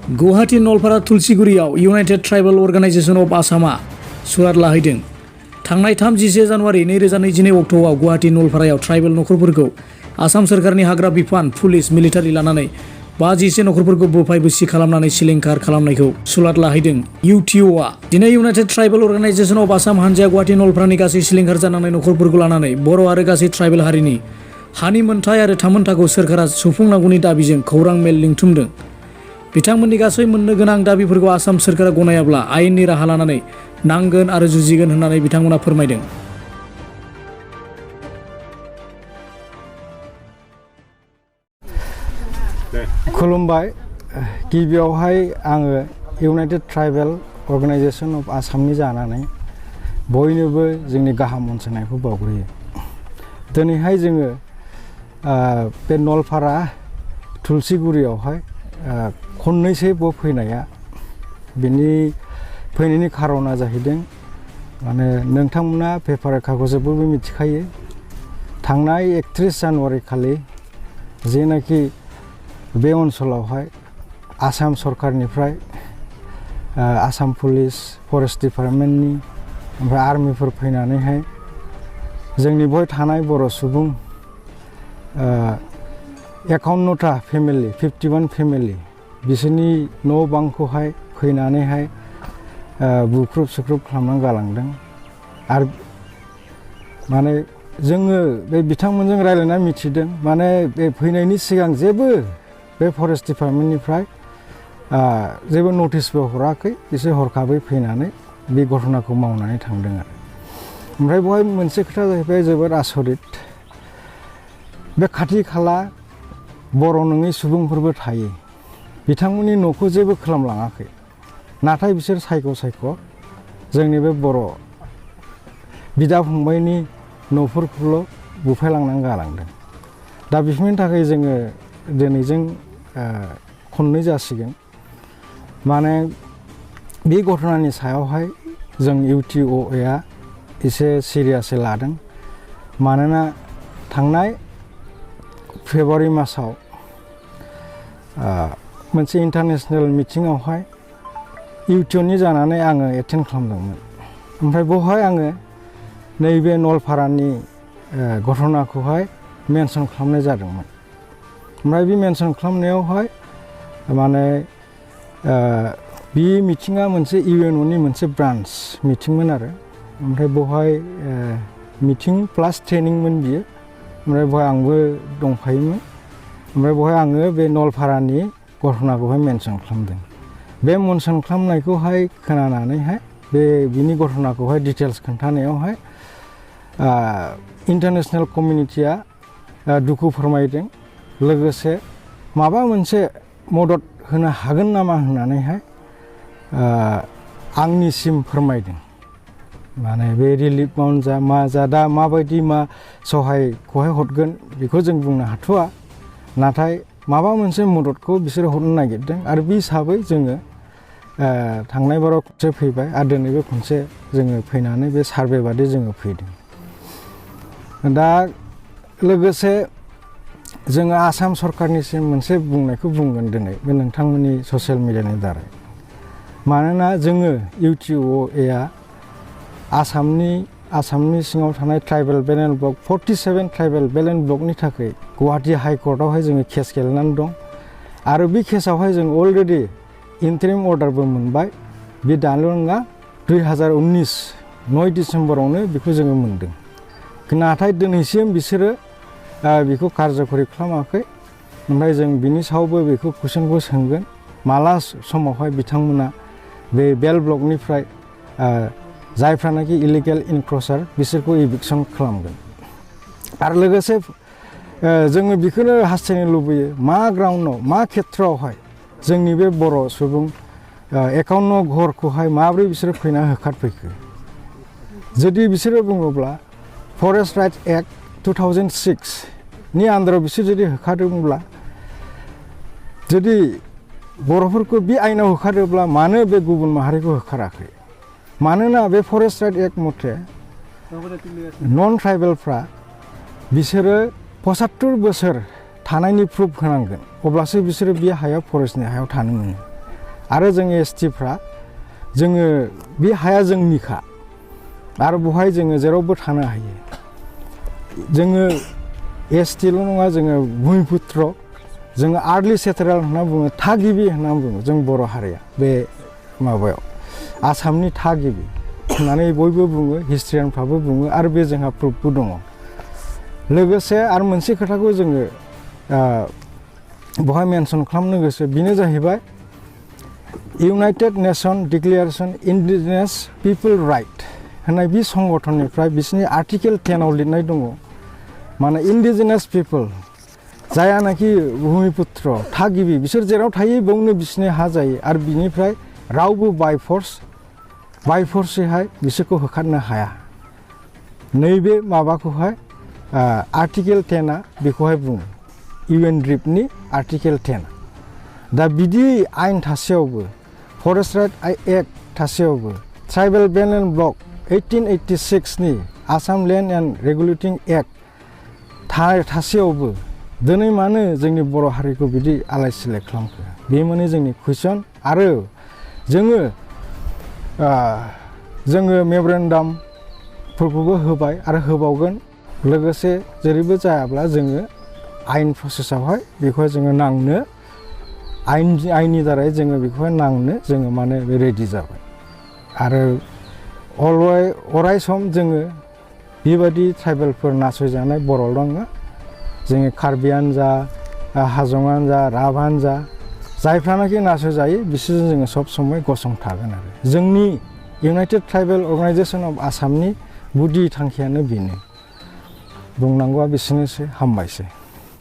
गुवाहाटी नलपारा तुलसिगुरियाव united tribal organisation of आसामा सुवार लाहैदों। थांनाय 31 जानुवारि 2022 अक्ट'आव गुवाहाटी नलपारायाव ट्राइबेल नखरफोरखौ आसाम सोरखारनि हाग्रा बिफान पुलिस मिलिटारि लानानै 50 नखरफोरखौ बुफाय बुसि खालामनानै सिलिंखार खालामनायखौ सुलाद लाहैदों UTOआ। दिनै United tribal organisation of Assam हानजाया गुवाहाटी नलपारानि गासै सिलिंखार जानांनाय नखरफोरखौ लानानै बर' आरो गासै ट्राइबेल हारिनि हानि मोनथाय आरो थामोनथाखौ सोरखारा सुफुंनांगौनि दाबिजों खौरां मेल लिंथुमदों। बिथांमोननि गासै मोननो गोनां दाबिफोरखौ आसाम सोरखारा गनायाब्ला आयेननि राहा लानानै नांगोन आरो जुजिगोन होननानै बिथांमोना फोरमायदों। खुलुमबाय। गिबियावहाय आङो इउनाइटेड ट्राइबेल अर्गानाइजेशन अफ आसामनि जानानै बयनोबो जोंनि गाहाम अनसायनायखौ बावग्रोयो। दिनैहाय जोङो बे नलपारा तुलसिगुरियावहाय खननैसो फैनाया बिनि फैनायनि खारना जाहैदों माने नोंथांमोना पेपार कागजावबो मिथिखायो। थांनाय 31 जानुवारि खालि जेनाखि बे ओनसोलावहाय आसाम सरकारनिफ्राय आसाम पुलिस फरेस्ट डिपार्टमेन्टनि ओमफ्राय आर्मिफोर फैनानैहाय जोंनि बेवहाय थानाय बर' सुबुं 51टा फेमिलि 51 फेमिलि बिसोरनि न' बांखौहाय फैनानैहाय बुख्रुब सुख्रुब खालामनानै गालांदों। आरो माने जोङो बे बिथांमोनजों रायज्लायना मिथिदों माने बे फैनायनि सिगां जेबो बे फरेस्ट डिपार्टमेन्टनिफ्राय जेबो नटिसबो हराखै। बिसोर हरखाबै फैनानै बे घटनाखौ मावनानै थांदों आरो। ओमफ्राय बेवहाय मोनसे खोथा जाहैबाय जोबोद आसरित। बे खाथि खाला बर' नङि सुबुंफोरबो थायो। बिथांमोननि न'खौ जेबो खालामलाङाखै, नाथाय बिसोर सायख' जोंनि बे बर' बिदा फंबायनि न'फोरखौल' बुफायलांनानै गालांदों। दा बेफोरनि थाखाय जोङो दिनैजों खननै जासिगोन माने बे घटनानि सायावहाय जों UTOआ एसे सिरियासै लादों। मानोना थांनाय फेब्रुवारि मासाव मोनसे इन्टारनेशनेल मिटिङावहाय UTOनि जानानै आङो एटेन्ड खालामदोंमोन। ओमफ्राय बेवहाय आङो नैबे नलपारानि घटनाखौहाय मेनसन खालामनाय जादोंमोन। ओमफ्राय बे मेनसन खालामनायावहाय माने बे मिटिङा मोनसे UNOनि मोनसे ब्रान्स मिटिंमोन आरो। ओमफ्राय बेवहाय मिटिं प्लास ट्रेनिंमोन बियो। ओमफ्राय बेवहाय आंबो दंफायोमोन। ओमफ्राय बेवहाय आङो बे नलपारानि घटनाखौहाय मेनसन खालामदों। बे मेनसन खालामनायखौहाय खोनानानैहाय बिनि घटनाखौहाय डिटेल्स खोन्थानायावहाय इन्टारनेशनेल कमिउनिटिया दुखु फोरमायदों। लोगोसे माबा मोनसे मदद होनो हागोन नामा होननानैहाय आंनिसिम फोरमायदों। माने बे रिलिफ माउन्ट जा मा जा दा माबायदि मा सहायखौहाय हरगोन बेखौ जों बुंनो हाथ'वा। नाथाय माबा मोनसे मददखौ बिसोरो हरनो नागिरदों। आरो बे हिसाबै जोङो थांनाय बाराव खनसे फैबाय आरो दिनैबो खनसे जोङो फैनानै बे सार्भे बादि जोङो फैदों। दा लोगोसे जोङो आसाम सरकारनिसिम मोनसे बुंनायखौ बुंगोन दिनै बे नोंथांमोननि ससियेल मिडियानि दारै। मानोना जोङो UTOआ आसामनि सिङाव थानाय tribal belt and block 47 tribal belt and ब्लकनि थाखाय गुवाहाटी हाइकर्टआवहाय जोङो केस गेलेनानै दं। आरो बे केसावहाय जों अलरेडि इन्टारिम अर्डारबो मोनबाय। बे दाल' नङा 2019 9 डिसेम्बरावनो बेखौ जोङो मोनदों। नाथाय दिनैसिम बिसोरो बेखौ कारज'करि खालामाखै। ओमफ्राय जों बिनि सायावबो बेखौ कुइसनखौ सोंगोन माला समावहाय बिथांमोना बे बेल्ट ब्लकनिफ्राय जायफ्रानाखि इलिगेल इनक्रचार बिसोरखौ इभिक्सन खालामगोन। आरो लोगोसे जोङो बेखौनो हास्थायनो लुबैयो मा ग्राउन्डआव मा खेथ्रआवहाय जोंनि बे बर' सुबुं 51 घरखौहाय माब्रै बिसोरो फैना होखारफैखो। जुदि बिसोरो बुङोब्ला फरेस्ट राइट्स एक्ट 2006 नि आन्दाराव बिसोर जुदि होखारदोंब्ला जुदि बर'फोरखौ बे आयेनाव होखारोब्ला मानो बे गुबुन माहारिखौ होखाराखै? मानोना बे फरेस्ट राइट एक्ट मथे नन ट्राइबेलफ्रा बिसोरो 75 बोसोर थानायनि प्रुफ होनांगोन अब्लासो बिसोरो बे हायाव फरेस्टनि हायाव थानो मोनो। आरो जों एसटिफ्रा जोङो बे हाया जोंनिखा आरो बेवहाय जोङो जेरावबो थानो हायो जोङो एसटिल' नङा जोङो भुमिपुत्र जोङो आर्लि सेटेलार होनना बुङो थागिबि होनना बुङो जों बर' हारिया बे माबायाव आसामनि थागिबि होननानै बयबो बुङो हिस्ट्रियानफ्राबो बुङो आरो बे जोंहा प्रुफबो दङ लोगोसे आरो मोनसे खोथाखौ जोङो बेवहाय मेनसन खालामनो गोसो बेनो जाहैबाय इउनाइटेड नेशन डिक्लेरेशन इन्डिजिनियास पिपल राइट होननाय बे संगठननिफ्राय बिसोरनि आर्टिकेल 10आव लिरनाय दङ माने इन्डिजिनियास पिपल जायानाखि भुमिपुत्र थागिबि बिसोर जेराव थायो बेयावनो बिसोरनि हा जायो आरो बिनिफ्राय रावबो बाय फर्सैहाय बिसोरखौ होखारनो हाया नैबे माबाखौहाय आर्टिकेल 10आ बेखौहाय बुङो UN ड्रिफ्टनि आर्टिकेल 10 दा बिदि आयेन थासेयावबो फरेस्ट राइट एक्ट थासेयावबो ट्राइबेल बेन एन्ड ब्लक 1886नि Assam land and regulating act थासेयावबो दिनै मानो जोंनि बर' हारिखौ बिदि आलाय सिलाय खालामखो बे माने जोंनि कुइसन आरो जोङो मेमरेन्डामफोरखौबो होबाय आरो होबावगोन लोगोसे जेरैबो जायाब्ला जोङो आयेन प्रसेसआवहाय बेखौहाय जोङो नांनो आयेननि दारै जोङो बेखौहाय नांनो जोङो माने रेडि जाबाय आरो अराय सम जोङो बेबायदि ट्राइबेलफोर नासयजानाय बर'ल' नङा जोङो कार्बियानो जा हाजंआनो जा राभानो जा जायफ्रानाखि नासयजायो बिसोरजों जोङो सब समय गसंथागोन आरो जोंनि इउनाइटेड ट्राइबेल अर्गानाइजेसन अफ आसामनि गुदि थांखियानो बेनो बुंनांगौआ बिसोरनोसै हामबायसै